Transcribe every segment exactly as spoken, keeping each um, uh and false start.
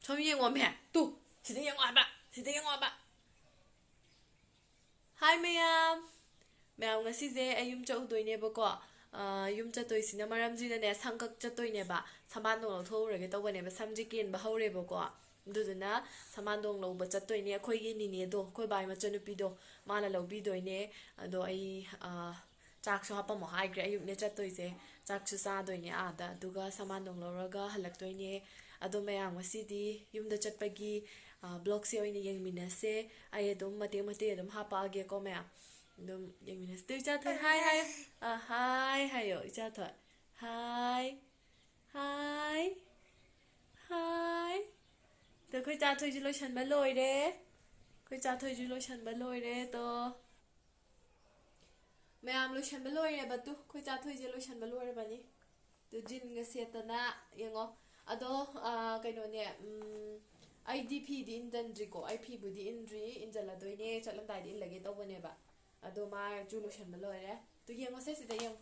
ꯁꯣꯝ ꯌꯦꯡꯉꯣꯃꯦ꯫ ꯇꯨ, ꯁꯤꯗ ꯌꯦꯡꯉꯣ ꯍꯥꯏꯕ꯫ ꯁꯤꯗ ꯌꯦꯡꯉꯣ ꯍꯥꯏꯕ꯫ ꯍꯥꯏ ꯃꯌꯥꯝ꯫ ꯃꯌꯥꯝ, ꯉꯁꯤꯁꯦ ꯑꯩ ꯌꯨꯝ ꯆꯠꯂꯨꯗꯣꯏꯅꯦꯕꯀꯣ꯫ ꯑ, ꯌꯨꯝ ꯆꯠꯇꯣꯏꯁꯤꯅ ꯃꯔꯝꯁꯤꯅꯅꯦ, ꯁꯝ ꯀꯛ ꯆꯠꯇꯣꯏꯅꯦꯕ꯫ ꯁꯝꯕꯥꯟꯗꯣꯡ ꯂꯧꯊꯣꯛꯎꯔꯒꯦ ꯇꯧꯕꯅꯦꯕ꯫ ꯁꯝꯁꯦ ꯀꯦꯟꯕ ꯍꯧꯔꯦꯕꯀꯣ꯫ ꯑꯗꯨꯗꯨꯅ ꯁꯝꯕꯥꯟꯗꯣꯡ ꯂꯧꯕ ꯆꯠꯇꯣꯏꯅꯦ꯫ ꯑꯩꯈꯣꯏꯒꯤ ꯅꯤꯅꯦꯗꯣ, ꯑꯩꯈꯣꯏ ꯕꯥꯏ ꯃꯆꯟꯅꯨꯄꯤꯗꯣ, ꯃꯥꯅ ꯂꯧꯕꯤꯗꯣꯏꯅꯦ꯫ ꯑꯗꯣ ꯑꯩ, ꯑ, ꯆꯥꯛꯁꯨ ꯍꯥꯞꯄꯝꯃꯣ ꯍꯥꯏꯈ꯭ꯔꯦ꯫ ꯑꯌꯨꯛꯅꯦ ꯆꯠꯇꯣꯏꯁꯦ꯫ ꯆꯥꯛꯁꯨ ꯆꯥꯗꯣꯏꯅꯦ ꯑꯥꯗ꯫ ꯑꯗꯨꯒ ꯁꯝꯕꯥꯟꯗꯣꯡ ꯂꯧꯔꯒ ꯍꯜꯂꯛꯇꯣꯏꯅꯦ꯫ ꯑꯗꯣ ꯃꯌꯥꯝ, ꯉꯁꯤꯗꯤ ꯌꯨꯝꯗ ꯆꯠꯄꯒꯤ, ꯑ, vlogꯁꯦ ꯑꯣꯏꯅ ꯌꯦꯡꯃꯤꯟꯅꯁꯦ꯫ ꯑꯩ ꯑꯗꯨꯝ ꯃꯇꯦꯛ ꯃꯇꯦꯛ ꯑꯗꯨꯝ ꯍꯥꯞꯄꯛꯑꯒꯦꯀꯣ ꯃꯌꯥꯝ꯫ ꯑꯗꯨꯝ ꯌꯦꯡꯃꯤꯟꯅꯁꯦ꯫ ꯇꯨ, ꯏꯆꯥꯊꯣꯏ, ꯍꯥꯏ ꯍꯥꯏꯌꯣ꯫ ꯑ, ꯍꯥꯏ ꯍꯥꯏꯌꯣ, ꯏꯆꯥꯊꯣꯏ꯫ ꯍꯥꯏ꯫ ꯍꯥꯏ꯫ ꯍꯥꯏ꯫ ꯑꯗꯣ ꯑꯩꯈꯣꯏ ꯆꯥꯊꯣꯏꯁꯨ ꯂꯣꯏꯁꯟꯕ ꯂꯣꯏꯔꯦ꯫ ꯑꯩꯈꯣꯏ ꯆꯥꯊꯣꯏꯁꯨ ꯂꯣꯏꯁꯟꯕ ꯂꯣꯏꯔꯦ꯫ ꯇꯣ꯫ ꯃꯌꯥꯝ ꯂꯣꯏꯁꯟꯕ ꯂꯣꯏꯔꯦꯕ꯫ ꯇꯨ, ꯑꯩꯈꯣꯏ ꯆꯥꯊꯣꯏꯁꯦ ꯂꯣꯏꯁꯟꯕ ꯂꯣꯏꯔꯕꯅꯤ꯫ ꯇꯨ, ꯖꯤꯟꯒ ꯁꯦꯠꯇꯅ ꯌꯦꯡꯉꯣ꯫ ꯑꯗꯣ, ꯑ, ꯀꯩꯅꯣꯅꯦ, ꯎꯝ, ꯑꯩꯗꯤ ꯐꯤꯗꯤ ꯏꯟꯖꯟꯗ꯭ꯔꯤꯀꯣ꯫ ꯑꯩ ꯐꯤꯕꯨꯗꯤ ꯏꯟꯗ꯭ꯔꯤ, ꯏꯟꯖꯜꯂꯗꯣꯏꯅꯦ, ꯆꯠꯂꯝꯗꯥꯏꯗ ꯏꯜꯂꯒꯦ ꯇꯧꯕꯅꯦꯕ꯫ ꯑꯗꯣ ꯃꯥꯁꯨ ꯂꯣꯏꯁꯟꯕ ꯂꯣꯏꯔꯦ꯫ ꯇꯨ, ꯌꯦꯡꯉꯣꯁꯦ ꯁꯤꯗ ꯌꯦꯡꯉꯣ꯫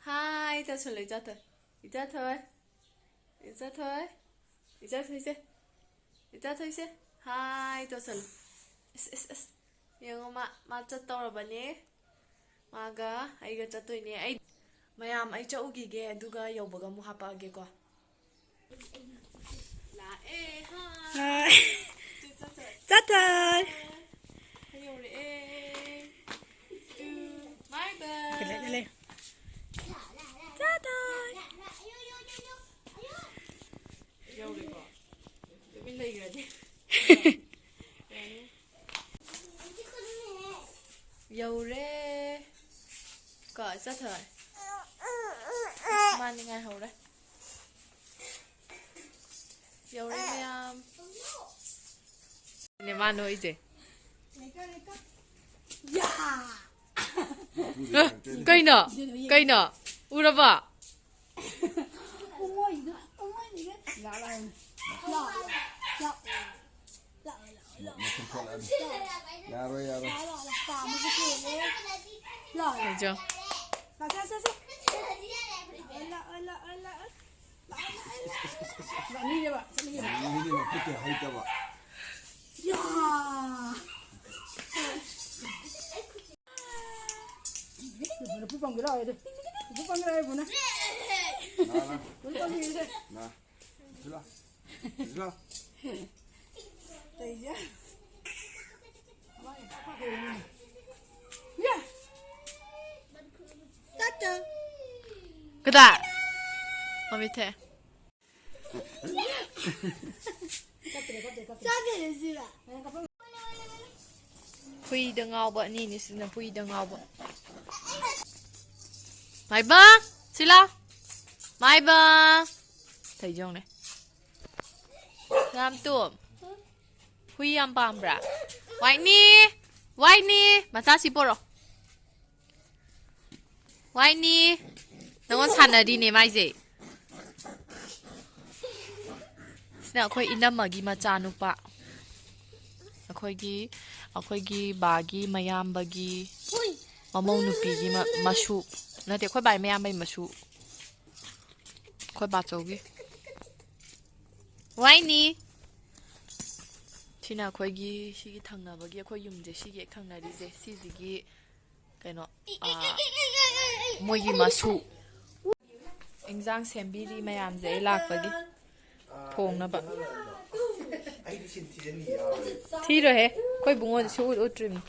ꯍꯥꯏ ꯇꯧꯁꯜꯂꯣ, ꯏꯆꯥꯊꯣꯏ꯫ ꯏꯆꯥꯊꯣꯏ꯫ ꯏꯆꯥꯊꯣꯏ꯫ ꯏꯆꯥꯊꯣꯏꯁꯦ꯫ ꯏꯆꯥꯊꯣꯏꯁꯦ꯫ ꯍꯥꯏ ꯇꯧꯁꯜꯂꯣ꯫ ꯏꯁ, ꯏꯁ, ꯏꯁ꯫ ꯌꯦꯡꯉꯣ, ꯃꯥ, ꯃꯥ ꯆꯠꯇꯧꯔꯕꯅꯦ꯫ ꯃꯥꯒ ꯑꯩꯒ ꯆꯠꯇꯣꯏꯅꯦ꯫ ꯑꯩ, ꯃꯌꯥꯝ, ꯑꯩ ꯆꯠꯂꯨꯈꯤꯒꯦ, ꯑꯗꯨꯒ ꯌꯧꯕꯒ ꯑꯃꯨꯛ ꯍꯥꯄꯛꯑꯒꯦꯀꯣ꯫ ꯂꯥꯛꯑꯦ, ꯍꯥꯏ꯫ ꯍꯥꯏ꯫ ꯆꯠ, ꯆꯠ, ꯆꯠ꯫ ꯆꯠꯊꯔ꯫ ꯌꯧꯔꯛꯑꯦ꯫ Two, bye bye꯫ ꯂꯩ, ꯂꯩ, ꯂꯩ꯫ ꯆꯠꯊꯔ꯫ ꯌꯧꯔꯦꯀꯣ? ꯇꯨꯃꯤꯟ ꯂꯩꯈ꯭ꯔꯗꯤ꯫ ꯌꯧꯔꯦ꯫ ꯀꯣ, ꯆꯠꯊꯔ꯫ ꯃꯥꯅꯤ ꯉꯥꯏꯍꯧꯔꯦ꯫ ꯌꯧꯔꯦ ꯃꯌꯥꯝ꯫ ꯅꯦ ꯃꯥ ꯅꯣꯛꯏꯁꯦ꯫ ꯑ, ꯀꯩꯅꯣ? ꯀꯩꯅꯣ? ꯎꯔꯕꯣ? ꯃꯊꯨꯝ ꯊꯣꯛꯂꯛꯑꯅꯤ꯫ ꯌꯥꯔꯣꯏ, ꯌꯥꯔꯣꯏ꯫ ꯂꯥꯛꯑꯣ, ꯂꯥꯛꯑꯣ, ꯂꯥꯛꯑꯣ, ꯂꯥꯛꯑꯣ, ꯂꯥꯛꯑꯣ, ꯂꯥꯛꯑꯣ, ꯂꯥꯛꯑꯣ, ꯂꯥꯛꯑꯣ, ꯂꯥꯛꯑꯣ꯫ ꯑꯅꯤꯅꯦꯕ ꯆꯠꯅꯤꯡꯉꯤꯕ꯫ ꯃꯤꯗꯤ ꯃꯈꯨꯠꯇꯤ ꯍꯩꯇꯕ꯫ ꯌꯥ! ꯂꯐꯨ ꯄꯥꯝꯒꯦꯔꯥ ꯍꯥꯏꯗꯤ? ꯂꯐꯨ ꯄꯥꯝꯒꯦꯔꯥ ꯍꯥꯏꯕꯨꯅꯦ? ꯂꯥ, ꯂꯥ꯫ ꯂꯐꯨ ꯄꯥꯝꯒꯦꯔꯥ? ꯂꯥ꯫ ꯁꯤ ꯂꯥ꯫ ꯁꯤ ꯂꯥ꯫ ꯇꯩꯖꯦ꯫ ꯌꯥ! ꯇꯥꯇꯥ꯫ ꯀꯗꯥꯏ? ꯃꯃꯤꯠ ꯊꯦ꯫ ꯆꯠꯇ꯭ꯔꯦ, ꯆꯠꯇ꯭ꯔꯦ, ꯆꯠꯇ꯭ꯔꯦ꯫ ꯆꯥꯗꯣꯏꯅꯦ ꯁꯤꯔ꯫ ꯍꯨꯏꯗ ꯉꯥꯎꯕ ꯑꯅꯤꯅꯤ ꯁꯤꯅ ꯍꯨꯏꯗ ꯉꯥꯎꯕ꯫ ꯃꯥꯏꯕ, ꯁꯤꯂꯥ꯫ ꯃꯥꯏꯕ꯫ ꯇꯩꯖꯧꯅꯦ꯫ ꯌꯥꯝ ꯇꯨꯝ꯫ ꯍꯨꯏ ꯌꯥꯝ ꯄꯥꯝꯕ꯭ꯔꯥ? ꯋꯥꯏꯅꯤ꯫ ꯋꯥꯏꯅꯤ꯫ ꯃꯆꯥꯁꯤ ꯄꯣꯔꯣ꯫ ꯋꯥꯏꯅꯤ꯫ ꯅꯪꯉꯣꯟ ꯁꯥꯟꯅꯔꯤꯅꯦ ꯃꯥꯏꯁꯦ꯫ ꯁꯤꯅ ꯑꯩꯈꯣꯏ ꯏꯅꯝꯃꯒꯤ ꯃꯆꯥꯅꯨꯄꯥ꯫ ꯑꯩꯈꯣꯏꯒꯤ, ꯑꯩꯈꯣꯏꯒꯤ ꯕꯥꯒꯤ ꯃꯌꯥꯝꯕꯒꯤ ꯃꯃꯧ ꯅꯨꯄꯤꯒꯤ ꯃ-, ꯃꯁꯨ꯫ ꯅꯠꯇꯦ, ꯑꯩꯈꯣꯏ ꯕꯥꯒꯤ ꯃꯌꯥꯝꯕꯒꯤ ꯃꯁꯨ꯫ ꯑꯩꯈꯣꯏ ꯕꯥꯆꯧꯒꯤ꯫ ꯋꯥꯏꯅꯤ꯫ ꯁꯤꯅ ꯑꯩꯈꯣꯏꯒꯤ, ꯁꯤꯒꯤ ꯊꯪꯅꯕꯒꯤ, ꯑꯩꯈꯣꯏ ꯌꯨꯝꯁꯦ ꯁꯤꯒꯤ ꯍꯦꯛ ꯊꯪꯅꯔꯤꯁꯦ, ꯁꯤꯁꯤꯒꯤ ꯀꯩꯅꯣ, ꯑꯥ, ꯃꯣꯏꯒꯤ ꯃꯁꯨ꯫ ꯏꯟꯖꯥꯡ ꯁꯦꯝꯕꯤꯔꯤ ꯃꯌꯥꯝꯁꯦ ꯑꯩ ꯂꯥꯛꯄꯒꯤ ꯊꯣꯡꯅꯕ꯫ ꯑꯩꯗꯤ ꯁꯤ ꯊꯤꯖꯤꯟꯈꯤ ꯌꯥꯎꯔꯦ꯫ ꯊꯤꯔꯣꯏꯍꯦ, ꯑꯩꯈꯣꯏ ꯕꯨꯡꯉꯣꯗꯤ ꯁꯨꯛꯎꯠ ꯎꯠꯇ꯭ꯔꯤꯕꯅꯤ꯫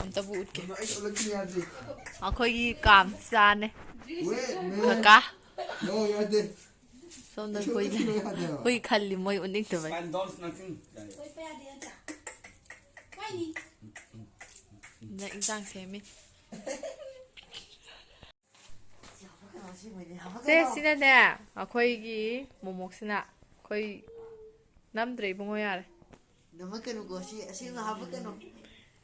ꯑꯝꯇꯕꯨ ꯎꯠꯀꯦ꯫ ꯑꯩ ꯎꯠꯂꯛꯈꯤꯅꯤ ꯍꯥꯏꯕꯗꯤ꯫ ꯑꯩꯈꯣꯏꯒꯤ ꯀꯥꯝꯆꯥꯅꯦ꯫ Wait, man. ꯀꯀꯥ꯫ No, ꯌꯥꯗꯦ꯫ ꯁꯣꯝꯗ ꯑꯩꯁꯨ ꯍꯨꯏ, ꯎꯠꯈꯤꯔꯣꯏ ꯍꯥꯏꯕ꯫ ꯍꯨꯏ ꯈꯜꯂꯤ ꯃꯣꯏ ꯎꯠꯅꯤꯡꯗꯕꯩ꯫ Fine, don't nothing. ꯅ ꯏꯟꯖꯥꯡ ꯁꯦꯝꯃꯤ꯫ ꯁꯦ, ꯁꯤꯅꯅꯦ, ꯑꯩꯈꯣꯏꯒꯤ ꯃꯣꯃꯣꯛꯁꯤꯅ ꯑꯩꯈꯣꯏ ꯅꯝꯗ꯭ꯔꯦ ꯏꯕꯨꯡꯉꯣ, ꯌꯥꯔꯦ꯫ ꯅꯝꯃꯛꯀꯅꯨꯀꯣ, ꯁꯤ ꯑꯁꯦꯡꯕ ꯍꯥꯞꯄꯛꯀꯅꯨ꯫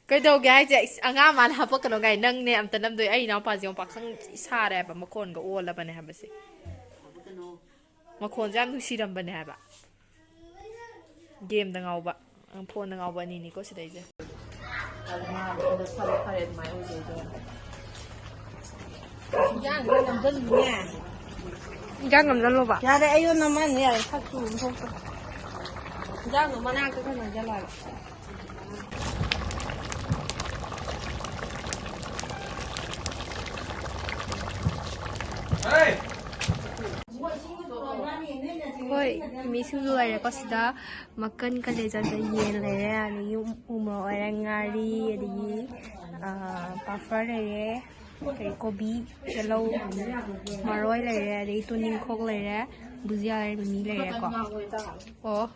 ꯀꯩꯗꯧꯒꯦ ꯍꯥꯏꯁꯦ? ꯏꯁ, ꯑꯉꯥꯡ ꯃꯥꯅ ꯍꯥꯞꯄꯛꯀꯅꯣ ꯀꯥꯏ, ꯅꯪꯅꯦ ꯑꯝꯇ ꯅꯝꯗꯣꯏ, ꯑꯩ ꯏꯅꯥꯎꯄꯥꯁꯦ ꯌꯦꯡꯉꯨ, ꯄꯥꯈꯪ ꯁꯥꯔꯦ ꯍꯥꯏꯕ, ꯃꯈꯣꯟꯒ ꯑꯣꯜꯂꯕꯅꯦ ꯍꯥꯏꯕꯁꯦ꯫ ꯍꯥꯞꯄꯛꯀꯅꯨ꯫ ꯃꯈꯣꯟꯁꯦ ꯌꯥꯝ ꯅꯨꯡꯁꯤꯔꯝꯕꯅꯦ ꯍꯥꯏꯕ꯫ ꯒꯦꯝꯗ ꯉꯥꯎꯕ, ꯐꯣꯟꯗ ꯉꯥꯎꯕ ꯑꯅꯤꯅꯤꯀꯣ ꯁꯤꯗꯩꯁꯦ꯫ ꯐꯔꯦ, ꯐꯔꯦ, ꯑꯗꯨꯃꯥꯏꯅ ꯑꯣꯏꯖꯩꯗꯣ꯫ ꯏꯟꯖꯥꯡ ꯈꯔ ꯅꯝꯖꯜꯂꯨꯅꯦ꯫ ꯏꯟꯖꯥꯡ ꯅꯝꯁꯤꯜꯂꯣꯕ꯫ ꯌꯥꯔꯦ, ꯑꯩ ꯌꯣꯟ ꯅꯝꯃꯅꯤ, ꯌꯥꯔꯦ, ꯁꯛꯇꯨ ꯑꯗꯨꯝ ꯊꯣꯛꯇ꯭ꯔꯦ꯫ ꯏꯟꯖꯥꯡꯗꯣ ꯃꯅꯥꯛꯇ ꯈꯔ ꯅꯝꯁꯤꯜꯂꯣ ꯍꯥꯏꯕ꯫ ꯍꯣꯏ, ꯃꯤꯃꯤ ꯁꯤꯡꯖꯨ ꯂꯩꯔꯦꯀꯣ ꯁꯤꯗ꯫ ꯃꯀꯟ, ꯀꯂꯦꯖꯥꯗ ꯌꯦꯟ ꯂꯩꯔꯦ, ꯑꯗꯒꯤ ꯎ ꯃꯣꯔꯣꯛ ꯂꯩꯔꯦ, ꯉꯥꯔꯤ, ꯑꯗꯒꯤ, ꯑ, ꯄꯥꯐꯔ ꯂꯩꯔꯦ, ꯑꯗꯩ ꯀꯣꯕꯤ, ꯇꯤꯜꯍꯧ, ꯃꯔꯣꯏ ꯂꯩꯔꯦ, ꯑꯗꯩ ꯇꯨꯅꯤꯡꯈꯣꯛ ꯂꯩꯔꯦ, ꯕꯨꯖꯤꯌꯥ ꯂꯩꯔꯦ, ꯃꯤꯃꯤ ꯂꯩꯔꯦꯀꯣ꯫ ꯑꯣ꯫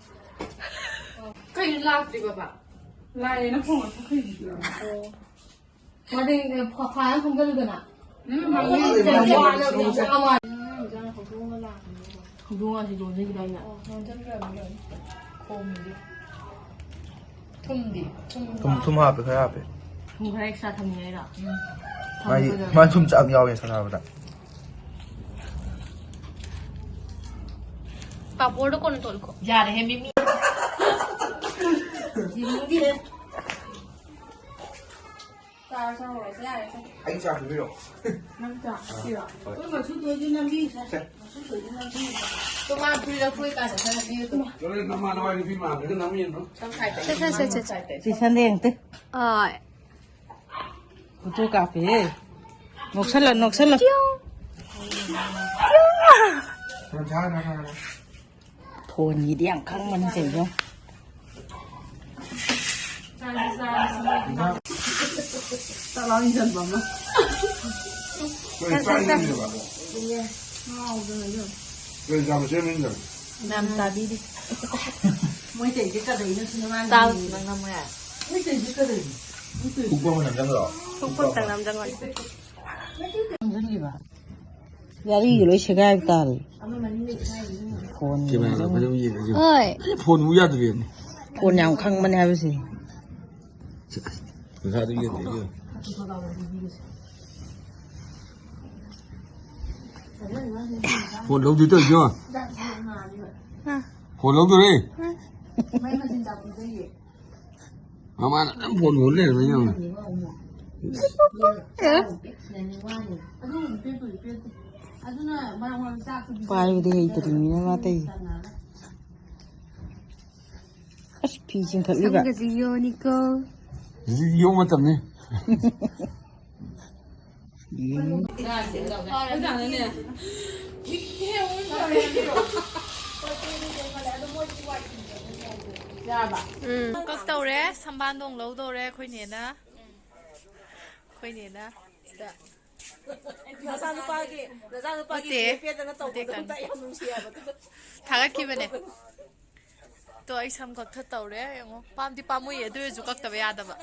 ꯀꯩꯅꯣ ꯂꯥꯛꯇ꯭ꯔꯤꯕꯕ? ꯂꯥꯛꯑꯦꯅ ꯐꯣꯟ ꯇꯧꯈ꯭ꯔꯤꯗꯨꯗꯤ꯫ ꯑꯣ꯫ ꯃꯥꯗꯤ ꯐ-, ꯐꯥꯏꯜ ꯈꯣꯝꯖꯜꯂꯨꯗꯅ꯫ ꯎꯝ, ꯃꯥꯗꯤ ꯌꯥꯝ ꯋꯥꯅ ꯌꯥꯝ ꯋꯥꯅ ꯍꯧꯗꯣꯡ ꯑꯁꯤ ꯂꯣꯟꯁꯤꯟꯈꯤꯗꯥꯏꯅꯦ? ꯑꯣ, ꯂꯣꯟꯁꯤꯟꯈ꯭ꯔꯕꯅꯤ ꯂꯣꯏꯅ꯫ ꯈꯣꯝꯃꯤꯗꯤ꯫ ꯊꯨꯝꯗꯤ? ꯊꯨꯝ ꯊꯨꯝ, ꯊꯨꯝ ꯍꯥꯞꯄꯦ, ꯈꯔ ꯍꯥꯞꯄꯦ꯫ ꯊꯨꯝ ꯈꯔ ꯑꯦꯛꯁꯇ꯭ꯔꯥ ꯊꯝꯅꯤꯡꯉꯥꯏꯔꯣ? ꯎꯝ꯫ ꯃꯥꯗꯤ, ꯊꯝꯕꯗ ꯃꯥꯗꯤ ꯊꯨꯝ ꯆꯥꯕ ꯌꯥꯎꯋꯦ ꯁꯥꯟꯅꯕꯗ꯫ ꯄꯥꯄꯣꯔꯗꯣ ꯀꯣꯟꯅ ꯇꯣꯠꯂꯨꯀꯣ꯫ ꯌꯥꯔꯦꯍꯦ, ꯃꯤꯃꯤ꯫ ꯌꯦꯡꯅꯤꯡꯗꯦꯍꯦ꯫ ꯆꯥꯔꯁꯦ, ꯍꯧꯔꯁꯦ, ꯌꯥꯔꯦꯁꯦ꯫ ꯑꯩ ꯆꯥ ꯄꯤꯕꯤꯔꯣ? ꯅꯪ ꯆꯥ ꯄꯤꯔꯣ? ꯍꯣꯏ꯫ ꯑꯩꯈꯣꯏ ꯃꯆꯨ ꯇꯣꯏꯗꯤ ꯅꯝꯕꯤꯁꯦ꯫ ꯁꯦ꯫ ꯃꯆꯨ ꯇꯣꯏꯗꯤ ꯅꯝꯕꯤꯁꯦ꯫ ꯇꯣꯉꯥꯟ ꯐꯨꯔꯤꯠ ꯂꯧꯊꯣꯛꯏ ꯀꯥꯟꯗ ꯈꯔ ꯄꯤꯔꯛꯀꯅꯣ꯫ ꯂꯣꯏꯔꯦ, ꯅꯃꯥꯟꯅꯕ ꯅꯨꯄꯤ ꯃꯥꯟꯕꯗ ꯅꯝꯃꯤꯅꯣ? ꯁꯝ ꯁꯥꯏꯠꯇ꯫ ꯁꯦ, ꯁꯦ, ꯁꯦ, ꯁꯦ, ꯁꯦ꯫ ꯁꯝ ꯁꯥꯏꯠꯇ꯫ ꯁꯤ ꯁꯟꯗ ꯌꯦꯡꯉꯛꯇꯦ꯫ ꯍꯣꯏ꯫ ꯐꯣꯇꯣ ꯀꯥꯞꯄꯦꯍꯦ꯫ ꯅꯣꯛꯁꯜꯂꯣ, ꯅꯣꯛꯁꯜꯂꯣ꯫ ꯀ꯭ꯌꯨ꯫ ꯊꯣꯟꯒꯤꯗꯤ ꯌꯥꯝ ꯈꯪꯕꯅꯤ ꯀꯩꯅꯣ꯫ ꯆꯥꯛ ꯂꯥꯝ ꯍꯦꯟꯖꯟꯕ ꯑꯃ꯫ ꯀꯩ ꯆꯥꯛ ꯍꯦꯟꯖꯟꯕ? ꯀꯩ ꯆꯥꯕ ꯁꯦꯝ ꯍꯦꯟꯖꯟꯕ? ꯌꯥꯝ ꯆꯥꯕꯤꯔꯤ꯫ ꯃꯣꯏ ꯇꯧꯔꯤꯁꯦ ꯀꯗꯩꯅꯣ ꯁꯤꯅꯦ ꯃꯥꯅ ꯆꯥꯎ ꯌꯦꯡꯉꯤꯁꯦ꯫ ꯅꯪ ꯅꯝꯃꯨ ꯌꯥꯏ꯫ ꯃꯣꯏ ꯇꯧꯔꯤꯁꯦ ꯀꯗꯩꯅꯣ? ꯃꯣꯏ ꯇꯧꯔꯤꯁꯦ ꯄꯨꯛꯄꯝ ꯑꯣꯏꯅ ꯅꯝꯖꯜꯂꯣ꯫ ꯄꯨꯛꯄꯝ ꯇꯪ ꯅꯝꯖꯜꯂꯣ꯫ ꯅꯝꯖꯜꯂꯤꯕ꯫ ꯌꯥꯔꯤꯒ ꯂꯣꯏ ꯁꯦꯒꯥꯏꯕ ꯇꯥꯔꯦ꯫ ꯐꯣꯟ ꯀꯦꯃꯦꯔꯥꯗ ꯌꯦꯡꯉꯒ꯫ ꯐꯖꯅ ꯌꯦꯡꯉꯁꯤ꯫ ꯍꯣꯏ꯫ ꯑꯩ ꯐꯣꯟꯕꯨ ꯌꯥꯗ꯭ꯔꯦꯅꯦ꯫ ꯐꯣꯟ ꯌꯥꯝ ꯈꯪꯕꯅꯦ ꯍꯥꯏꯕꯁꯦ꯫ ꯄꯩꯁꯥꯗꯨ ꯌꯦꯡꯗꯦ, ꯏꯕꯦꯝꯃ꯫ ꯐꯣꯟ ꯂꯧꯗꯣꯏ ꯇꯧꯔꯤꯁꯦ ꯌꯦꯡꯉꯣ꯫ ꯑ꯫ ꯐꯣꯟ ꯂꯧꯗꯣꯔꯦ꯫ ꯑ꯫ ꯃꯃꯥꯅ ꯑꯗꯨꯝ ꯐꯣꯟ ꯃꯨꯟ ꯂꯩꯔꯝꯃꯦ ꯌꯦꯡꯉꯣ꯫ ꯑ꯫ ꯑꯗꯨꯅ ꯃꯔꯛ ꯃꯔꯛ ꯆꯥꯛꯇꯨꯗꯤ ꯄꯥꯏꯕꯗꯤ ꯍꯩꯇ꯭ꯔꯤꯕꯅꯤꯅ ꯃꯥ ꯇꯧꯔꯤꯁꯦ꯫ ꯑꯁ, ꯐꯤ ꯆꯤꯡꯈꯠꯂꯤꯕ꯫ ꯁꯝꯒꯁꯦ ꯌꯣꯅꯤꯀꯣ꯫ ꯍꯧꯖꯤꯛ ꯌꯣꯛ ꯃꯇꯝꯅꯤ꯫ ꯎꯝ꯫ ꯀꯛ ꯇꯧꯔꯦ, ꯁꯝꯕꯥꯟꯗꯣꯡ ꯂꯧꯗꯧꯔꯦ ꯑꯩꯈꯣꯏ ꯅꯦꯅ꯫ ꯑꯩꯈꯣꯏ ꯅꯦꯅ ꯁꯤꯗ꯫ ꯅꯆꯥꯅꯨꯄꯥꯒꯤ, ꯅꯆꯥꯅꯨꯄꯥꯒꯤ ꯅꯠꯇꯦ꯫ ꯄꯦ-, ꯄꯦꯗꯅ ꯇꯧꯕꯗꯣ ꯅꯠꯇꯦ, ꯑꯝꯇ ꯌꯥꯝ ꯅꯨꯡꯁꯤ ꯍꯥꯏꯕ꯫ ꯑꯗꯨꯗꯣ ꯊꯥꯒꯠꯈꯤꯕꯅꯦ꯫ ꯇꯣ, ꯑꯩ ꯁꯝ ꯀꯛꯊꯠ ꯇꯧꯔꯦ꯫ ꯌꯦꯡꯉꯣ, ꯄꯥꯝꯗꯤ ꯄꯥꯝꯃꯨꯏ, ꯑꯗꯨ ꯑꯣꯏꯔꯁꯨ ꯀꯛꯇꯕ ꯌꯥꯗꯕ꯫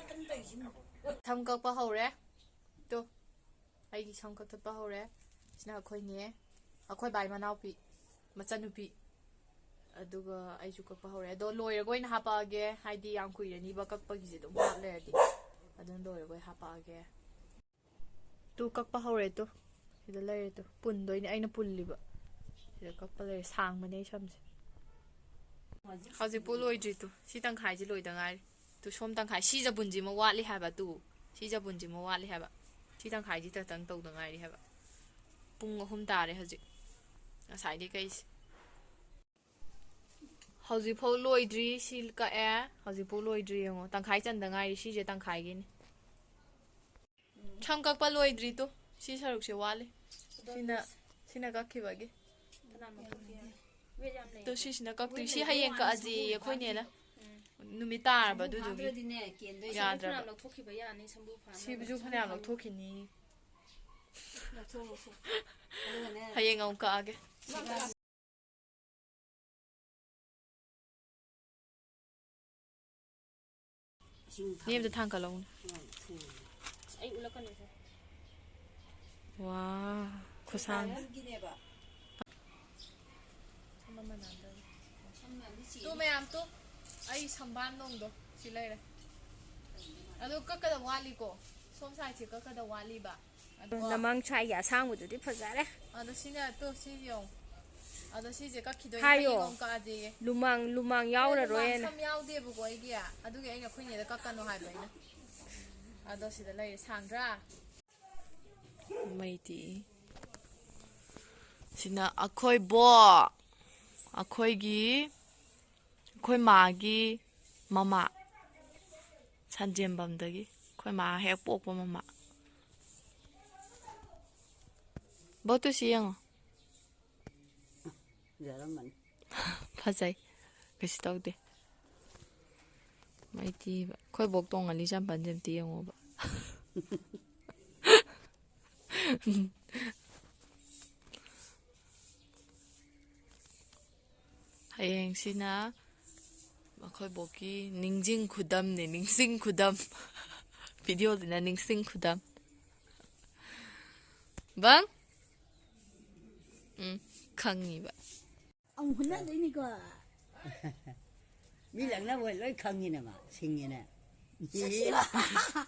ꯁꯝ ꯀꯛꯄ ꯍꯧꯔꯦ꯫ ꯇꯣ, ꯑꯩꯒꯤ ꯁꯝ ꯀꯛꯊꯠꯄ ꯍꯧꯔꯦ꯫ ꯁꯤꯅ ꯑꯩꯈꯣꯏ ꯅꯦ, ꯑꯩꯈꯣꯏ ꯕꯥꯏ ꯃꯅꯥꯎꯄꯤ, ꯃꯆꯟꯅꯨꯄꯤ꯫ ꯑꯗꯨꯒ ꯑꯩꯁꯨ ꯀꯛꯄ ꯍꯧꯔꯦ꯫ ꯑꯗꯣ ꯂꯣꯏꯔꯒ ꯑꯣꯏꯅ ꯍꯥꯞꯄꯛꯑꯒꯦ, ꯍꯥꯏꯗꯤ ꯌꯥꯝ ꯀꯨꯏꯔꯅꯤꯕ ꯀꯛꯄꯒꯤꯁꯦ ꯑꯗꯨꯝ ꯍꯥꯞ ꯂꯩꯔꯗꯤ꯫ ꯑꯗꯨꯅ ꯂꯣꯏꯔꯒ ꯑꯣꯏꯅ ꯍꯥꯞꯄꯛꯑꯒꯦ꯫ ꯇꯨ ꯀꯛꯄ ꯍꯧꯔꯦ ꯇꯨ꯫ ꯁꯤꯗ ꯂꯩꯔꯦ ꯇꯨ꯫ ꯄꯨꯟꯗꯣꯏꯅꯦ ꯑꯩꯅ ꯄꯨꯜꯂꯤꯕ꯫ ꯁꯤꯗ ꯀꯛꯄ ꯂꯩꯔꯦ꯫ ꯁꯥꯡꯕꯅꯦ ꯑꯩ ꯁꯝꯁꯦ꯫ ꯍꯧꯖꯤꯛꯄꯨ ꯂꯣꯏꯗ꯭ꯔꯤ ꯇꯨ꯫ ꯁꯤ ꯇꯪꯈꯥꯏꯁꯦ ꯂꯣꯏꯗ ꯉꯥꯏꯔꯤ꯫ ꯇꯨ ꯁꯣꯝ ꯇꯪꯈꯥꯏ꯫ ꯁꯤ ꯖꯕꯨꯟꯁꯤꯃ ꯋꯥꯠꯂꯤ ꯍꯥꯏꯕ ꯇꯨ꯫ ꯁꯤ ꯖꯕꯨꯟꯁꯤꯃ ꯋꯥꯠꯂꯤ ꯍꯥꯏꯕ꯫ ꯁꯤ ꯇꯪꯈꯥꯏꯁꯤ ꯈꯛꯇꯪ ꯇꯧꯗ ꯉꯥꯏꯔꯤ ꯍꯥꯏꯕ꯫ ꯄꯨꯡ ꯑꯍꯨꯝ ꯇꯥꯔꯦ ꯍꯧꯖꯤꯛ꯫ ꯉꯁꯥꯏꯗꯤ ꯀꯩꯁꯦ꯫ ꯍꯧꯖꯤꯛꯐꯥꯎ ꯂꯣꯏꯗ꯭ꯔꯤ꯫ ꯁꯤ ꯀꯛꯑꯦ꯫ ꯍꯧꯖꯤꯛꯐꯥꯎ ꯂꯣꯏꯗ꯭ꯔꯤ ꯌꯦꯡꯉꯣ꯫ ꯇꯪꯈꯥꯏ ꯆꯟꯗ ꯉꯥꯏꯔꯤ꯫ ꯁꯤꯁꯦ ꯇꯪꯈꯥꯏꯒꯤꯅꯤ꯫ ꯁꯝ ꯀꯛꯄ ꯂꯣꯏꯗ꯭ꯔꯤ ꯇꯨ꯫ ꯁꯤ ꯁꯔꯨꯛꯁꯦ ꯋꯥꯠꯂꯤ꯫ ꯁꯤꯅ, ꯁꯤꯅ ꯀꯛꯈꯤꯕꯒꯤ꯫ ꯐꯅꯌꯥꯝ ꯂꯧꯊꯣꯛꯈꯤ ꯍꯥꯏ꯫ ꯋꯦꯠ ꯌꯥꯝ ꯂꯩ꯫ ꯇꯨ ꯁꯤꯁꯤꯅ ꯀꯛꯇꯣꯏ꯫ ꯁꯤ ꯍꯌꯦꯡ ꯀꯛꯑꯁꯤ ꯑꯩꯈꯣꯏ ꯅꯦꯅ꯫ ꯎꯝ꯫ ꯅꯨꯃꯤꯠ ꯇꯥꯔꯕ ꯑꯗꯨꯗꯨꯒꯤ꯫ ꯁꯝꯕꯨ ꯐꯥꯗ꯭ꯔꯗꯤꯅꯦ, ꯀꯦꯟꯗꯣꯏꯅꯦ꯫ ꯌꯥꯗ꯭ꯔꯕ꯫ ꯐꯅꯌꯥꯝ ꯂꯧꯊꯣꯛꯈꯤꯕ ꯌꯥꯅꯤ ꯁꯝꯕꯨ ꯐꯥꯅꯕ꯫ ꯁꯤꯕꯨꯁꯨ ꯐꯅꯌꯥꯝ ꯂꯧꯊꯣꯛꯈꯤꯅꯤ꯫ ꯂꯧꯊꯣꯛ, ꯂꯧꯊꯣꯛ꯫ ꯑꯗꯨꯒꯅꯦ꯫ ꯍꯌꯦꯡ ꯑꯃꯨꯛ ꯀꯛꯑꯒꯦ꯫ ꯏꯁꯤꯡ ꯅꯦ, ꯑꯝꯇ ꯊꯥꯡꯒꯠꯂꯧꯅꯦ꯫ ꯊꯣꯡꯉꯦ꯫ ꯑꯁ, ꯑꯩ ꯎꯠꯂꯛꯀꯅꯨꯁꯦ꯫ ꯋꯥ, ꯈꯨꯁꯥꯡ꯫ ꯁꯝ ꯃꯌꯥꯝꯗꯣ꯫ ꯇꯨ ꯃꯌꯥꯝ ꯇꯨ꯫ ꯑꯩ ꯁꯝꯕꯥꯟ ꯅꯣꯡꯗꯣ ꯁꯤ ꯂꯩꯔꯦ꯫ ꯑꯗꯨ ꯀꯛꯀꯗꯕ ꯋꯥꯠꯂꯤꯀꯣ꯫ ꯁꯣꯝ ꯁꯥꯏꯗꯁꯦ ꯀꯛꯀꯗꯕ ꯋꯥꯠꯂꯤꯕ꯫ ꯑꯗꯣ ꯅꯃꯥꯡ ꯁ꯭ꯋꯥꯏꯒꯤ ꯑꯁꯥꯡꯕꯗꯨꯗꯤ ꯐꯖꯔꯦ꯫ ꯑꯗꯣ ꯁꯤꯅ ꯇꯨ, ꯁꯤ ꯌꯦꯡꯉꯣ꯫ ꯑꯗꯣ ꯁꯤꯁꯦ ꯀꯛꯈꯤꯗꯣꯏꯅꯦ꯫ ꯍꯥꯏꯌꯣ꯫ ꯍꯌꯦꯡ ꯑꯃꯨꯛ ꯀꯛꯑꯁꯦꯌꯦ꯫ ꯂꯨꯃꯥꯡ, ꯂꯨꯃꯥꯡ ꯑꯗꯣ ꯂꯨꯃꯥꯡ ꯌꯥꯎꯔꯔꯣꯏꯅ꯫ ꯁꯝ ꯌꯥꯎꯗꯦꯕꯀꯣ ꯑꯩꯒꯤ꯫ ꯑꯗꯨꯒꯤ ꯑꯩꯅ ꯑꯩꯈꯣꯏ ꯅꯦꯗ ꯀꯛꯀꯅꯣ ꯍꯥꯏꯕ ꯑꯩꯅ꯫ ꯑꯗꯣ ꯁꯤꯗ ꯂꯩꯔꯦ꯫ ꯁꯥꯡꯗ꯭ꯔꯥ? ꯃꯩꯗꯤ꯫ ꯁꯤꯅ ꯑꯩꯈꯣꯏ ꯕꯣꯛ, ꯑꯩꯈꯣꯏꯒꯤ, ꯑꯩꯈꯣꯏ ꯃꯥꯒꯤ ꯃꯃꯥ, ꯁꯟꯖꯦꯝꯕꯝꯗꯒꯤ, ꯑꯩꯈꯣꯏ ꯃꯥ ꯍꯦꯛ ꯄꯣꯛꯄ ꯃꯃꯥ꯫ ꯕꯣꯛꯇꯨ ꯁꯤ ꯌꯦꯡꯉꯣ꯫ ꯐꯖꯔꯝꯃꯅꯤ꯫ ꯐꯖꯩ꯫ ꯀꯩꯁꯨ ꯇꯧꯗꯦ꯫ ꯃꯩꯇꯤꯕ꯫ ꯑꯩꯈꯣꯏ ꯕꯣꯛ ꯇꯣꯡꯉꯜꯂꯤ ꯆꯝꯄꯜꯁꯦ ꯑꯝꯇ ꯌꯦꯡꯉꯣꯕ꯫ ꯍꯌꯦꯡꯁꯤꯅ ꯑꯩꯈꯣꯏ ꯕꯣꯛꯀꯤ ꯅꯤꯡꯁꯤꯡ ꯈꯨꯗꯝꯅꯦ, ꯅꯤꯡꯁꯤꯡ ꯈꯨꯗꯝ꯫ ꯚꯤꯗꯤꯑꯣꯁꯤꯅ ꯅꯤꯡꯁꯤꯡ ꯈꯨꯗꯝ꯫ ꯕꯪ? ꯎꯝ, ꯈꯪꯉꯤꯕ꯫ ꯑꯃꯨꯛ ꯍꯨꯟꯅꯗꯣꯏꯅꯤꯀꯣ꯫ ꯃꯤ ꯂꯛꯅꯕ ꯂꯣꯏ ꯈꯪꯉꯤꯅꯦ ꯃꯥ, ꯁꯤꯡꯉꯤꯅꯦ꯫ ꯁꯛꯁꯤꯕ꯫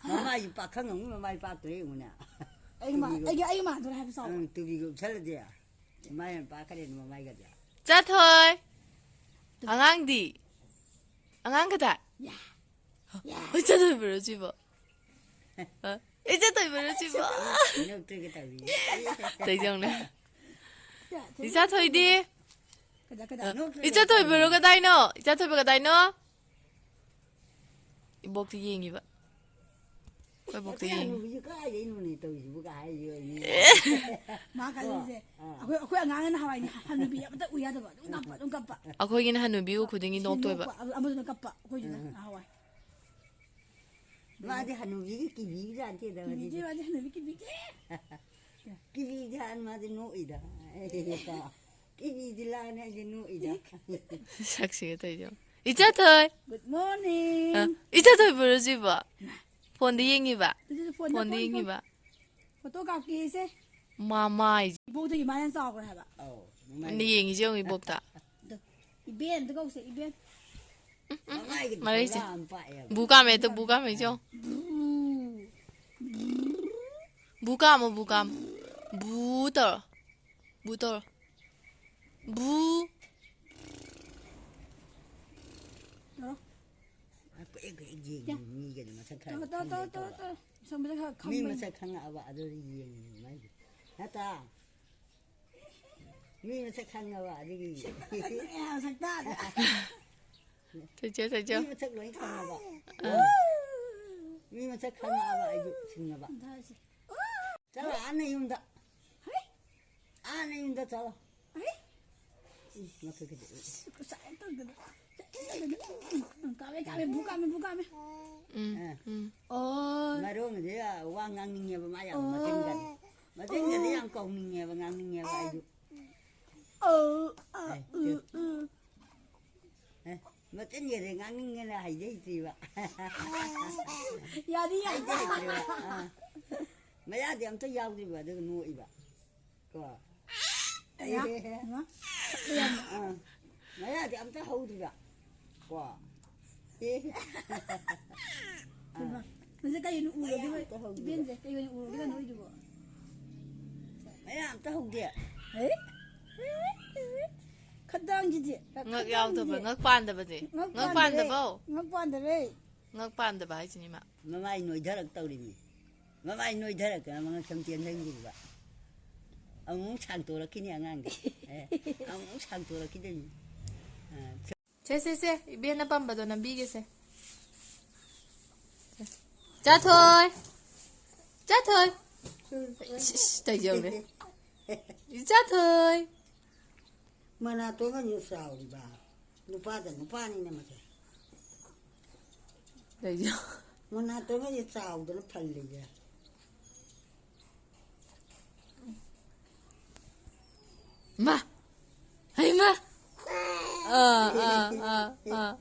ꯃꯃꯥꯏꯁꯨ ꯄꯥꯛꯈꯪ ꯑꯃꯨꯛ ꯃꯃꯥꯏ ꯄꯥꯛꯇ꯭ꯔꯦ ꯌꯦꯡꯉꯨꯅꯦ꯫ ꯑꯩꯒ ꯃꯥ-, ꯇꯨꯕꯤꯒ-, ꯑꯩꯒ, ꯑꯩꯒ ꯃꯥꯟꯗꯣꯔꯦ ꯍꯥꯏꯕ ꯆꯥꯎꯕ꯫ ꯑꯪ, ꯇꯨꯕꯤꯒ ꯎꯞꯁꯜꯂꯗꯤ꯫ ꯃꯥꯏ ꯌꯥꯝ ꯄꯥꯛꯈ꯭ꯔꯦꯅꯦ ꯃꯃꯥꯏꯒꯗꯤ꯫ ꯆꯥꯊꯣꯏ꯫ ꯑꯉꯥꯡꯗꯤ? ꯑꯉꯥꯡ ꯀꯗꯥꯏ? ꯌꯥ꯫ ꯌꯥ꯫ ꯍꯣꯏ, ꯆꯥꯊꯣꯏꯕ꯭ꯔꯣ ꯁꯤꯕꯣ? ꯍꯥ? ꯏꯆꯥ ꯊꯣꯏꯕꯔꯣ ꯁꯤꯕꯣ? ꯅꯣꯛꯇꯣꯏꯒ ꯇꯧꯔꯤ꯫ ꯇꯧꯖꯧꯅꯦ꯫ ꯏꯆꯥ ꯊꯣꯏꯗꯤ? ꯀꯗꯥ, ꯀꯗꯥ? ꯅꯣꯛꯇꯣꯏꯒ ꯏꯆꯥ ꯊꯣꯏꯕꯔꯣ ꯇꯧꯔꯤ꯫ ꯀꯗꯥꯏꯅꯣ? ꯏꯆꯥ ꯊꯣꯏꯕ ꯀꯗꯥꯏꯅꯣ? ꯏꯕꯣꯛꯇ ꯌꯦꯡꯉꯤꯕ꯫ ꯑꯩꯈꯣꯏ ꯕꯣꯛꯇ ꯑꯩꯈꯣꯏ ꯌꯦꯡꯉꯤ꯫ ꯍꯅꯨꯕꯤꯁꯦ ꯀꯥꯏꯗꯩꯅꯣꯅꯦ ꯇꯧꯔꯤꯁꯤꯕꯨ ꯀꯥꯏ ꯍꯥꯏꯔꯤꯕ ꯑꯩꯅꯦ꯫ ꯃꯥ ꯈꯜꯂꯤꯁꯦ, ꯑꯥ꯫ ꯑꯩꯈꯣꯏ, ꯑꯩꯈꯣꯏ ꯑꯉꯥꯡꯅ ꯅꯍꯥꯟꯋꯥꯏꯅꯦ, ꯍꯅꯨꯕꯤ ꯑꯃꯇ ꯎ ꯌꯥꯗꯕ, ꯑꯗꯨꯝ ꯀꯞꯄ, ꯑꯗꯨꯝ ꯀꯞꯄ꯫ ꯑꯩꯈꯣꯏꯒꯤꯅ ꯍꯅꯨꯕꯤ ꯎ ꯈꯨꯗꯤꯡꯒꯤ ꯁꯤ ꯅꯣꯛꯇꯣꯏꯕ꯫ ꯅꯣꯛꯄ, ꯑꯃꯗꯨꯅ ꯀꯞꯄ, ꯑꯩꯈꯣꯏꯁꯤꯅ ꯎꯝ꯫ ꯅꯍꯥꯟꯋꯥꯏ꯫ ꯃꯥꯗꯤ ꯍꯅꯨꯕꯤꯒꯤ ꯀꯤꯕꯤꯕꯖꯥꯠ ꯅꯠꯇꯦꯗ, ꯃꯥꯗꯤ꯫ ꯀꯤꯕꯤꯗꯦ, ꯃꯥꯗꯤ ꯍꯅꯨꯕꯤ ꯀꯤꯕꯤꯗꯦ꯫ ꯀꯤꯕꯤꯗꯦ ꯍꯥꯏꯅ ꯃꯥꯗꯤ ꯅꯣꯛꯏꯗ꯫ ꯀꯤꯕꯤꯗꯦ ꯂꯥꯛꯅ ꯑꯩꯗꯤ ꯅꯣꯛꯏꯗ꯫ ꯁꯛꯁꯤꯒ ꯇꯧꯔꯤꯁꯦ ꯌꯦꯡꯉꯣ꯫ ꯏꯆꯥꯊꯣꯏ! Good morning꯫ ꯑ, ꯏꯆꯥꯊꯣꯏ ꯕ꯭ꯔꯣ ꯁꯤꯕꯣ? ꯐꯣꯟꯗ ꯌꯦꯡꯉꯤꯕ? ꯑꯗꯨꯗꯤ ꯐꯣꯟꯗ ꯐꯣꯟꯗ ꯐꯣꯟ, ꯌꯦꯡꯉꯤꯕ? ꯐꯣꯟ꯫ ꯐꯣꯇꯣ ꯀꯥꯞꯀꯦꯁꯦ꯫ ꯃꯃꯥꯏ꯫ ꯏꯕꯣꯛꯇꯒꯤ ꯃꯥ ꯍꯦꯟꯅ ꯆꯥꯎꯈ꯭ꯔꯦ ꯍꯥꯏꯕ꯫ ꯑꯧ, ꯃꯃꯥꯏ꯫ ꯅ ꯌꯦꯡꯉꯤꯁꯦ ꯌꯦꯡꯉꯨ ꯏꯕꯣꯛꯇ꯫ ꯑꯗꯣ, ꯏꯕꯦꯟ ꯑꯝꯇ ꯀꯧꯁꯦ, ꯏꯕꯦꯟ꯫ ꯃꯃꯥꯏꯒꯤ ꯃꯔꯩꯁꯦ꯫ ꯄꯨꯔꯥ ꯑꯃ ꯄꯥꯛꯑꯦꯕ꯫ ꯕꯨ ꯀꯥꯝꯃꯦ ꯑꯗꯣ, ꯕꯨ ꯀꯥꯝꯃꯦ ꯌꯦꯡꯉꯨ꯫ ꯕꯨ꯫ ꯕꯨ ꯀꯥꯝꯃꯣ, ꯕꯨ ꯀꯥꯝꯃꯣ꯫ ꯕꯨ ꯇꯧꯔꯣ꯫ ꯕꯨ ꯇꯧꯔꯣ꯫ ꯕꯨ꯫ ꯇꯧꯔꯣ꯫ ꯑꯩꯈꯣꯏ ꯍꯦꯛ ꯍꯦꯛ ꯌꯦꯡꯉꯤ ꯃꯤꯒꯗꯤ ꯃꯁꯛ ꯈꯔ ꯇꯧꯔꯣ, ꯇꯧꯔꯣ, ꯈꯪꯒꯦ ꯇꯧꯔꯣ, ꯇꯧꯔꯣ, ꯇꯧꯔꯣ꯫ ꯇꯧꯔꯣ꯫ ꯁꯣꯝꯗ ꯈꯔ ꯃꯤ ꯈꯪꯕ ꯃꯁꯛ ꯈꯪꯉꯛꯑꯕ ꯑꯗꯨꯗꯤ ꯌꯦꯡꯉꯤ ꯃꯥꯏꯁꯦ꯫ ꯅꯠꯇ꯭ꯔꯥ? ꯃꯤ ꯃꯁꯛ ꯈꯪꯉꯕ ꯑꯗꯨꯒꯤ꯫ ꯁꯛꯇꯥꯗ꯫ ꯊꯣꯏꯆꯣ, ꯊꯣꯏꯆꯣ꯫ ꯃꯤ ꯃꯁꯛ ꯂꯣꯏ ꯈꯪꯉꯕ꯫ ꯑꯥ, ꯃꯤ ꯃꯁꯛ ꯈꯪꯉꯛꯑꯕ ꯑꯩꯁꯨ ꯁꯤꯡꯉꯕ꯫ ꯆꯠꯂꯣ ꯑꯥ ꯅꯌꯨꯝꯗ꯫ ꯑꯥ ꯅꯌꯨꯝꯗ ꯆꯠꯂꯣ꯫ ꯏꯁ, ꯃꯈꯣꯏꯒꯤꯗꯤ꯫ ꯀꯥꯃꯦ ꯀꯥꯃꯦ ꯕꯨ ꯀꯥꯃꯦ ꯕꯨ ꯀꯥꯃꯦ꯫ ꯎꯝ, ꯑꯥ꯫ ꯎꯝ꯫ ꯑꯣ꯫ ꯃꯔꯣꯡꯁꯦ ꯋꯥ ꯉꯥꯡꯅꯤꯡꯉꯦꯕ ꯃꯥ ꯌꯥꯝ ꯃꯆꯤꯟꯒꯗꯤ꯫ ꯃꯆꯤꯟꯒꯗꯤ ꯌꯥꯝ ꯀꯧꯅꯤꯡꯉꯦꯕ ꯉꯥꯡꯅꯤꯡꯉꯦꯕ ꯑꯩꯁꯨ꯫ ꯑꯣ꯫ ꯑ, ꯑꯦ, ꯎ, ꯎ꯫ ꯑꯦ, ꯃꯆꯤꯟꯒꯗꯤ ꯉꯥꯡꯅꯤꯡꯉꯦꯅ ꯍꯩꯗꯤ ꯍꯩꯇ꯭ꯔꯤꯕ꯫ ꯌꯥꯗꯤ ꯌꯥꯗꯤ꯫ ꯍꯩꯇ꯭ꯔꯤꯕ꯫ ꯑꯥ꯫ ꯃꯌꯥꯗꯤ ꯑꯝꯇ ꯌꯥꯎꯗ꯭ꯔꯤꯕ ꯑꯗꯨꯒ ꯅꯣꯛꯏꯕ꯫ ꯀꯣ꯫ ꯑꯌꯥ꯫ ꯏꯃꯥ꯫ ꯑꯥ꯫ ꯃꯌꯥꯗꯤ ꯑꯝꯇ ꯍꯧꯗ꯭ꯔꯤꯕ꯫ ꯀꯣ꯫ ꯑꯦ꯫ ꯏꯃꯥ꯫ ꯃꯁꯤ ꯀꯩꯅꯣ ꯎꯔꯒꯦ? ꯃꯌꯥ ꯑꯝꯇ ꯍꯧꯗ꯭ꯔꯤꯕ꯫ ꯏꯕꯦꯟꯁꯦ ꯀꯩ ꯑꯣꯏꯅ ꯎꯔꯒꯦ ꯅꯣꯏꯗꯨꯕꯣ? ꯃꯌꯥ ꯑꯝꯇ ꯍꯧꯗꯦ꯫ ꯑꯦ? ꯈꯗꯥꯡꯁꯤꯗꯤ꯫ ꯉꯛ ꯌꯥꯎꯗꯕ, ꯉꯛ ꯄꯥꯟꯗꯕꯗꯤ꯫ ꯉꯛ ꯉꯛ ꯄꯥꯟꯗꯔꯦ꯫ ꯄꯥꯟꯗꯕꯧ꯫ ꯉꯛ ꯄꯥꯟꯗꯔꯦ꯫ ꯉꯛ ꯄꯥꯟꯗꯕ ꯍꯥꯏꯁꯤꯅꯤ ꯃꯥ꯫ ꯃꯃꯥꯏ ꯅꯣꯏꯊꯔꯛ ꯇꯧꯔꯤꯅꯤ꯫ ꯃꯃꯥꯏ ꯅꯣꯏꯊꯔꯛꯇꯅ ꯃꯉꯛꯁꯝ ꯇꯦꯟꯊꯈꯤꯕ꯫ ꯑꯃꯨꯛ ꯁꯥꯡꯇꯣꯔꯛꯈꯤꯅꯤ ꯑꯉꯥꯡꯗꯤ꯫ ꯑꯦ, ꯑꯃꯨꯛ ꯁꯥꯡꯇꯣꯔꯛꯈꯤꯗꯣꯏꯅꯤ꯫ ꯑꯥ, ꯁꯦ, ꯁꯦ, ꯁꯦ, ꯏꯕꯦꯟꯅ ꯄꯥꯝꯕꯗꯣ ꯅꯝꯕꯤꯒꯦꯁꯦ꯫ ꯆꯥꯊꯣꯏ! ꯆꯥꯊꯣꯏ! ꯏꯁ, ꯏꯁ, ꯇꯧꯖꯧꯔꯦ꯫ ꯏꯆꯥꯊꯣꯏ! ꯃꯅꯥꯇꯣꯟꯒꯁꯨ ꯆꯥꯎꯔꯤꯕ꯫ ꯅꯨꯄꯥꯗ ꯅꯨꯄꯥꯅꯤꯅ ꯃꯁꯦ꯫ ꯇꯧꯖꯧ꯫ ꯃꯅꯥꯇꯣꯟꯒꯁꯦ ꯆꯥꯎꯗꯅ ꯐꯜꯂꯤꯁꯦ꯫ ꯃꯥ! ꯍꯩꯃꯥ! ꯑꯥ, ꯑꯥ, ꯑꯥ, ꯑꯥ꯫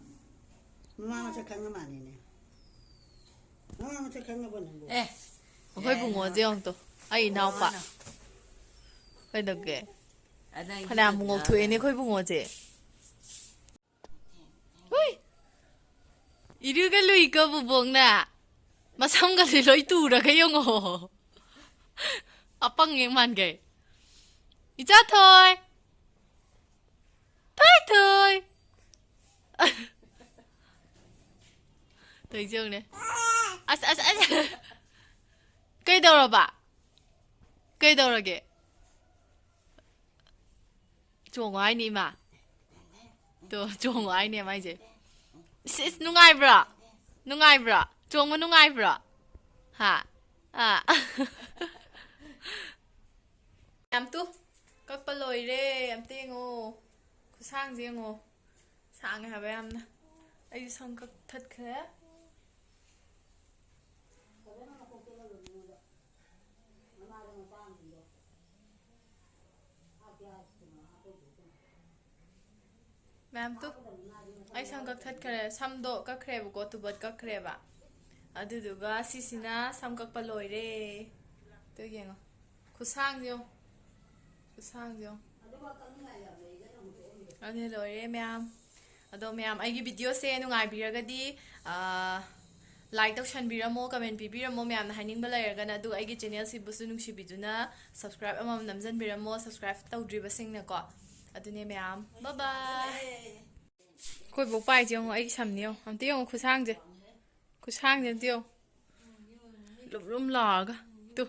ꯃꯃꯥ ꯃꯁꯛ ꯈꯪꯉ ꯃꯥꯜꯂꯤꯅꯦ꯫ ꯃꯃꯥ ꯃꯁꯛ ꯈꯪꯉꯕꯣ ꯅꯪꯕꯨ? ꯑꯦ ꯑꯩꯈꯣꯏ ꯕꯨꯡꯉꯣꯁꯦ ꯌꯦꯡꯉꯨ ꯇꯣ꯫ ꯑꯩ ꯏꯅꯥꯎꯄꯥ꯫ ꯀꯩꯗꯧꯒꯦ? ꯑꯗ ꯑꯩ ꯐꯅꯌꯥꯝ ꯍꯤꯒꯠꯇꯅ ꯉꯧꯊꯣꯛꯑꯦꯅꯦ ꯑꯩꯈꯣꯏ ꯕꯨꯡꯉꯣꯁꯦ꯫ ꯍꯨꯏ! ꯏꯔꯨꯒ ꯂꯨꯏꯀꯣ ꯕꯨꯕꯣꯛꯅ꯫ ꯃꯁꯝꯒꯁꯦ ꯂꯣꯏ ꯇꯨꯔꯒ ꯌꯦꯡꯉꯣ꯫ ꯑꯄꯪ ꯍꯦꯛ ꯃꯥꯟꯒꯩ꯫ ꯏꯆꯥꯊꯣꯏ! ꯊꯣꯏ ꯊꯣꯏ! ꯇꯧꯔꯤꯁꯦ ꯌꯦꯡꯉꯨꯅꯦ꯫ ꯑꯁ, ꯑꯁ, ꯑꯁ! ꯀꯩꯗꯧꯔꯕ? ꯀꯩꯗꯧꯔꯒꯦ? ꯆꯣꯡꯉꯣ ꯍꯥꯏꯅꯤ, ꯏꯃꯥ꯫ ꯇꯣ, ꯆꯣꯡꯉꯣ ꯍꯥꯏꯅꯦ ꯃꯥꯏꯁꯦ꯫ ꯁꯤꯁ, ꯅꯨꯡꯉꯥꯏꯕ꯭ꯔꯣ? ꯅꯨꯡꯉꯥꯏꯕ꯭ꯔꯣ? ꯆꯣꯡꯕ ꯅꯨꯡꯉꯥꯏꯕ꯭ꯔꯣ? ꯍꯥ? ꯑꯥ꯫ ꯌꯥꯝ ꯇꯨ꯫ ꯀꯛꯄ ꯂꯣꯏꯔꯦ꯫ ꯑꯝꯇ ꯌꯦꯡꯉꯣ꯫ ꯈꯨꯁꯥꯡꯁꯦ ꯌꯦꯡꯉꯣ꯫ ꯁꯥꯡꯉꯦ ꯍꯥꯏꯕ ꯌꯥꯝꯅ꯫ ꯑꯩꯁꯨ ꯁꯝ ꯀꯛꯊꯠꯈ꯭ꯔꯦ꯫ ꯃꯌꯥꯝ ꯇꯨ꯫ ꯑꯩ ꯁꯝ ꯀꯛꯊꯠꯈ꯭ꯔꯦ꯫ ꯁꯝꯗꯣ ꯀꯛꯈ꯭ꯔꯦꯕꯀꯣ, ꯇꯨꯕꯠ ꯀꯛꯈ꯭ꯔꯦꯕ꯫ ꯑꯗꯨꯗꯨꯒ ꯁꯤꯁꯤꯅ ꯁꯝ ꯀꯛꯄ ꯂꯣꯏꯔꯦ꯫ ꯇꯨ ꯌꯦꯡꯉꯣ꯫ ꯈꯨꯁꯥꯡꯁꯦ ꯌꯦꯡꯉꯣ꯫ ꯈꯨꯁꯥꯡꯁꯦ ꯌꯦꯡꯉꯣ꯫ ꯑꯗꯨꯅꯦ ꯂꯣꯏꯔꯦ ꯃꯌꯥꯝ꯫ ꯑꯗꯣ ꯃꯌꯥꯝ ꯑꯩꯒꯤ ꯚꯤꯗꯤꯑꯣꯁꯦ ꯅꯨꯡꯉꯥꯏꯕꯤꯔꯒꯗꯤ, ꯑꯥ, ꯂꯥꯏꯛ ꯇꯧꯁꯟꯕꯤꯔꯝꯃꯣ, ꯀꯃꯦꯟ ꯄꯤꯕꯤꯔꯝꯃꯣ, ꯃꯌꯥꯝꯅ ꯍꯥꯏꯅꯤꯡꯕ ꯂꯩꯔꯒꯅ꯫ ꯑꯗꯨꯒ ꯑꯩꯒꯤ ꯆꯦꯅꯦꯜꯁꯤꯕꯨꯁꯨ ꯅꯨꯡꯁꯤꯕꯤꯗꯨꯅ ꯁꯕꯁꯀ꯭ꯔꯥꯏꯕ ꯑꯃꯃꯝ ꯅꯝꯖꯟꯕꯤꯔꯝꯃꯣ, ꯁꯕꯁꯀ꯭ꯔꯥꯏꯕ ꯇꯧꯗ꯭ꯔꯤꯕꯁꯤꯡꯅꯀꯣ꯫ ꯑꯗꯨꯅꯦ ꯃꯌꯥꯝ, ꯕꯥꯏ ꯕꯥꯏ꯫ ꯑꯩꯈꯣꯏ ꯕꯣꯛ ꯄꯥꯏꯁꯦ ꯌꯦꯡꯉꯣ, ꯑꯩꯒꯤ ꯁꯝꯅꯤ ꯌꯦꯡꯉꯣ, ꯑꯝꯇ ꯌꯦꯡꯉꯣ ꯈꯨꯁꯥꯡꯁꯦ, ꯈꯨꯁꯥꯡꯁꯦ ꯑꯝꯇ ꯌꯦꯡꯉꯣ, ꯂꯨꯝ ꯂꯨꯝ ꯂꯥꯎꯔꯒ꯫ ꯇꯨ,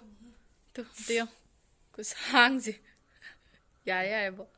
ꯇꯨ, ꯑꯝꯇ ꯌꯦꯡꯉꯣ ꯈꯨꯁꯥꯡꯁꯦ꯫ ꯌꯥꯔꯦ, ꯌꯥꯔꯦ, ꯕꯣꯛ꯫